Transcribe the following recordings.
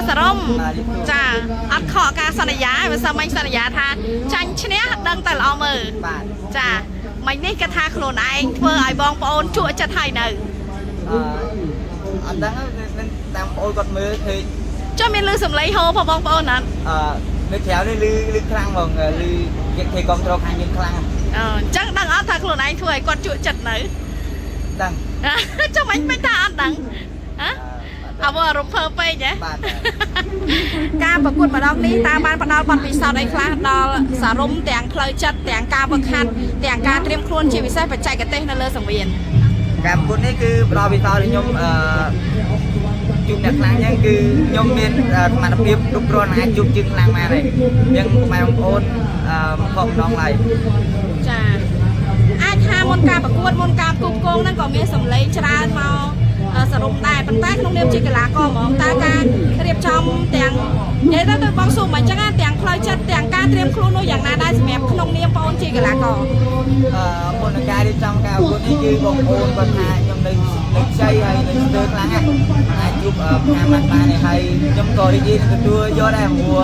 សរុំ បាទរៀបសួរ ចាអត់ខកការសន្យាទេបើសិនមិញសន្យាថាចាញ់ឈ្នះដឹងតែល្អមើល បាទ ចាមិញនេះគាត់ថាខ្លួនឯងធ្វើឲ្យបងប្អូនជក់ចិត្តហើយនៅ អឺអត់ដឹងនឹងតាមបងប្អូនគាត់មើលឃើញ ចុះមានលឺសំឡេងហូផងបងប្អូនអត់ អឺនៅក្រៅនេះលឺលឺខ្លាំងហ្មងលឺគេគេគ្រប់គ្រងខាងយើងខ្លាំង អអញ្ចឹងដឹងអត់ថាខ្លួនឯងធ្វើឲ្យគាត់ជក់ចិត្តនៅ ដឹង ចុះមិញមិនថាអត់ដឹងហ៎អវអារម្មណ៍ភើពេកហ៎ បាទ ការប្រកួតម្ដងនេះតើបានផ្ដល់បទពិសោធន៍អីខ្លះដល់សារមទាំងផ្លូវចិត្តទាំងការវឹកហាត់ទាំងការត្រៀមខ្លួនជាពិសេសបច្ចេកទេសនៅលើសង្វៀន ការប្រកួតនេះគឺផ្ដល់វិសោធន៍ឲ្យខ្ញុំអឺជួបអ្នកខ្លាំងហ្នឹងគឺខ្ញុំមានសមត្ថភាពគ្រប់គ្រាន់អាចជួបជើងខ្លាំងបានហើយអញ្ចឹងពុកម៉ែបងប្អូនអឺមកខកម្ដងឡើយ ចាអាចថាមុនការប្រកួតមុនការផ្គូផ្គងហ្នឹងក៏មានសម្លេងច្រើនមកសរុបដែរប៉ុន្តែក្នុងនាមជាកីឡាករហ្មងតើការរៀបចំទាំងនិយាយទៅទៅបងស៊ូមកអញ្ចឹងណាទាំងផ្លូវចិត្តទាំងការត្រៀមខ្លួននោះយ៉ាងណាដែរសម្រាប់ក្នុងនាមបងអូនជាកីឡាករ អឺមុននឹងការរៀបចំការប្រកួតនេះគឺបងប្អូនគាត់ថាខ្ញុំនៅនៅខ្ចីហើយនៅស្ទើរខ្លាំងណាស់អាចជួបមហាម៉ាត់បានហើយខ្ញុំក៏រីករាយនឹងទទួលយកដែរព្រោះ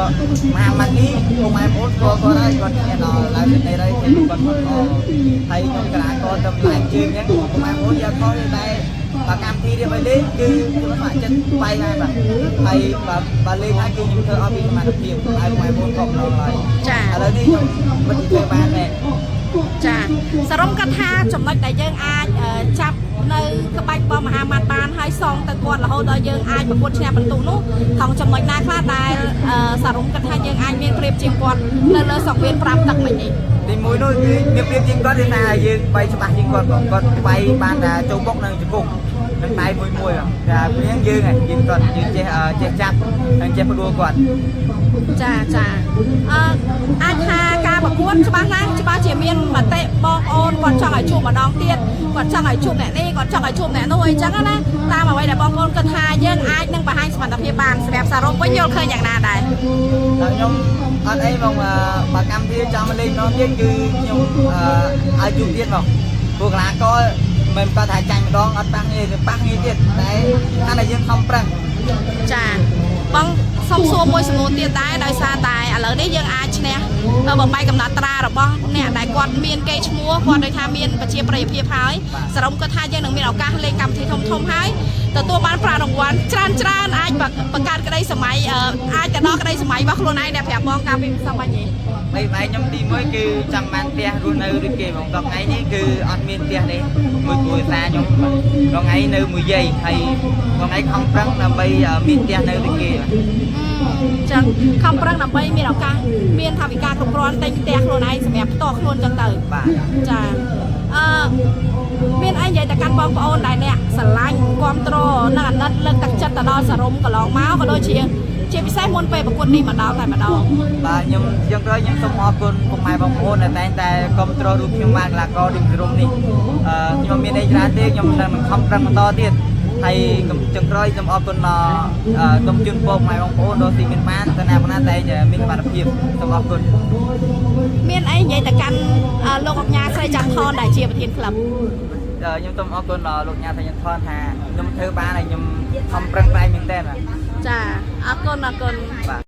មហាម៉ាត់នេះពុកម៉ែបងប្អូនស្គាល់គាត់ហើយគាត់អ្នកដល់ឡើងទៅនេះហើយគាត់គាត់អហើយខ្ញុំកីឡាករទៅឡើងជើងអញ្ចឹងពុកម៉ែបងប្អូនយកខុសទេតែបើកម្មវិធីរៀបឲ្យលេងគឺខ្ញុំស្ម័គ្រចិត្តបាយដែរបាទហើយបើបើលេងហើយគឺខ្ញុំធ្វើអស់ពីសមត្ថភាពហើយពុកម៉ែបងប្អូនក៏ម្ដងហើយ ចា ឥឡូវនេះខ្ញុំពិតជាធ្វើបានមែន ចាសរុបគាត់ថាចំណុចដែលយើងអាចចាប់នៅក្បាច់របស់មហាម៉ាត់បានហើយសងទៅគាត់រហូតដល់យើងអាចប្រកួតឈ្នះបន្ទុកនោះថងចំណុចណាខ្លះដែលសរុបគាត់ថាយើងអាចមានប្រៀបជាងគាត់នៅលើសង្វៀន5ទឹកមិញនេះ ទីមួយនោះគឺមានប្រៀបជាងគាត់គឺថាយើងបាយច្បាស់ជាងគាត់បងគាត់បាយបានតែចូលបុកនិងជង្គង់នឹងដៃមួយមួយបងតែព្រៀងយើងហ៎យើងគាត់យើងចេះចេះចាប់និងចេះផ្ដួលគាត់ ចាចាអឺអាចថាការប្រកួតច្បាស់ណាស់ច្បាស់ជាមានមតិបងប្អូនគាត់ចង់ឲ្យជួបម្ដងទៀតគាត់ចង់ឲ្យជួបអ្នកនេះគាត់ចង់ឲ្យជួបអ្នកនោះអីចឹងណាតាមអ្វីដែលបងប្អូនគិតថាយើងអាចនឹងបង្ហាញសមត្ថភាពបានសម្រាប់សារ៉ុបវិញយល់ឃើញយ៉ាងណាដែរ តែខ្ញុំអត់អីបងបើកម្មវិធីចង់មកលេងម្ដងទៀតគឺខ្ញុំឲ្យជួបទៀតបងព្រោះកីឡាករមិនគាត់ថាចាញ់ម្ដងអត់ប៉ះគ្នាទេប៉ះគ្នាទៀតតែថាតែយើងខំប្រឹង ចាបងសុំសួរមួយសំណួរទៀតដែរដោយសារតែឥឡូវនេះយើងអាចឈ្នះបំបីកំណត់ត្រារបស់អ្នកដែលគាត់មានកេរ្តិ៍ឈ្មោះគាត់ដូចថាមានប្រជាប្រិយភាពហើយសរុបគាត់ថាយើងនឹងមានឱកាសលេងកម្មវិធីធំធំហើយទទួលបានប្រាក់រង្វាន់ច្រើនច្រើនអាចបង្កើតក្តីសម័យអាចទៅដល់ក្តីសម័យរបស់ខ្លួនឯងដែលប្រាប់បងកាលពីសម័យនេះ បីបែខ្ញុំទីមួយគឺចង់បានផ្ទះរស់នៅដូចគេបងដល់ថ្ងៃនេះគឺអត់មានផ្ទះទេមួយគ្រួសារខ្ញុំដល់ថ្ងៃនៅមួយយាយហើយដល់ថ្ងៃខំប្រឹងដើម្បីមានផ្ទះនៅដូចគេបាទ ចឹងខំប្រឹងដើម្បីមានឱកាសមានថវិកាគ្រប់គ្រាន់ទិញផ្ទះខ្លួនឯងសម្រាប់ផ្ទាល់ខ្លួនចឹងទៅ បាទ ចាអឺមានអីនិយាយទៅកាន់បងប្អូនដែលអ្នកស្រឡាញ់គ្រប់គ្រងនិងអាណិតលើកទឹកចិត្តទៅដល់សរុំកន្លងមកក៏ដូចជាជាពិសេសមុនពេលប្រកួតនេះមកដល់តែម្ដង បាទខ្ញុំយ៉ាងក្រោយខ្ញុំសូមអរគុណពុកម៉ែបងប្អូនដែលតែងតែគ្រប់គ្រងរូបខ្ញុំបានកីឡាករដូចក្រុមនេះអឺខ្ញុំមានអីច្រើនទេខ្ញុំនឹងខំប្រឹងបន្តទៀតហើយចុងក្រោយសូមអរគុណដល់សូមជូនពរម៉ែបងប្អូនដល់ទីមានបានតាណាបណ្ណាតែងមានសមត្ថភាពសូមអរគុណ មានអីនិយាយទៅកាន់លោកអុកញ៉ាស្រីចន្ទថនដែលជាប្រធានក្លឹប ខ្ញុំសូមអរគុណដល់លោកញ៉ាសញ្ញថនថាខ្ញុំធ្វើបានហើយខ្ញុំខំប្រឹងប្រែងមែនតើបាទ ចាអរគុណអរគុណ បាទ